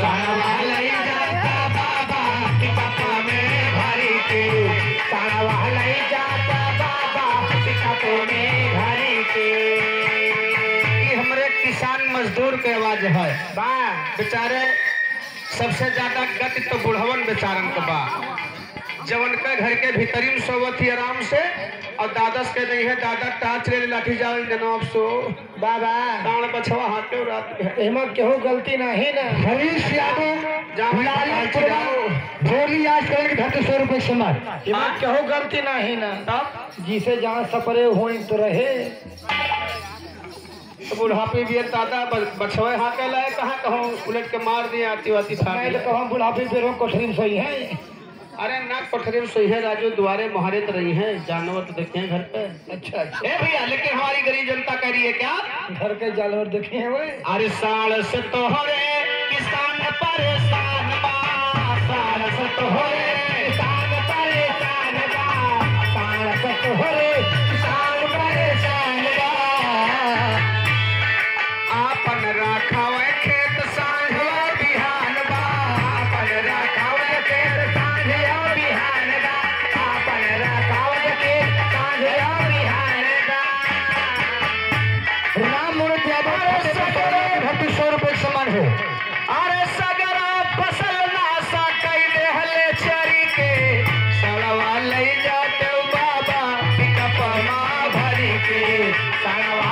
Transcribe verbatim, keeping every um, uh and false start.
साड़वा लई जाता बाबा पिकअप में भरी के, साड़वा लई जाता बाबा पिकअप में भरी के। ये हमरे किसान मजदूर के आवाज है। बा। बेचारे सबसे ज्यादा गति तो बुढ़वन बेचारन के बा, जवन के घर के भीतरी में सोवत ही आराम से, और दादस के नहीं है, दादा टार्च ले ले, लाठी जाओ, जनाब सो। बाबा। ताण बछवा हाथे रात में। एमा केहू गलती नाही ना। हरीश यादव, जाओ, लाली जाओ। पुरवा, झोली आज करेंगे धरती सौ रुपए से मार। एमा हाँ? केहू गलती नाही ना। तब? जिसे जहाँ सपरे होई तो रहे। तो बुढ़ापे भी दादा ब-, बछवे हाथे लाए, कहाँ कहूँ उलट के मार दिए, आती वाती फाड़ मैं तो दिए। कहूँ बुढ़ापे पे रो कोठरी में सोई है। अरे ना, कोठरी में सोई है राजू, दुआरे मोहारे तो रही है, जानवर तो देखे हैं घर पे। अच्छा, अच्छा। ए भैया, लेकिन हमारी गरीब जनता कह रही है क्या? घर के जानवर देखे हैं वो। अरे साल से तोहरे किसान परेशान बा, साल से तोहरे किसान परेशान बा, साल से तोहरे किसान परेशान बा। आपन राखावे खेत सांझवा बिहान बा, आपन राखावे खेत सांझवा बिहान बा, आपन राखावे खेत सांझवा बिहान बा। राम मूर्ति आभार अरे सगरो। सौ रुपए के समान है। अरे सगरा फसल नासा कई देहले चरी के, सड़वा लई जाते बाबा पिकअप मा भरी के, सड़वा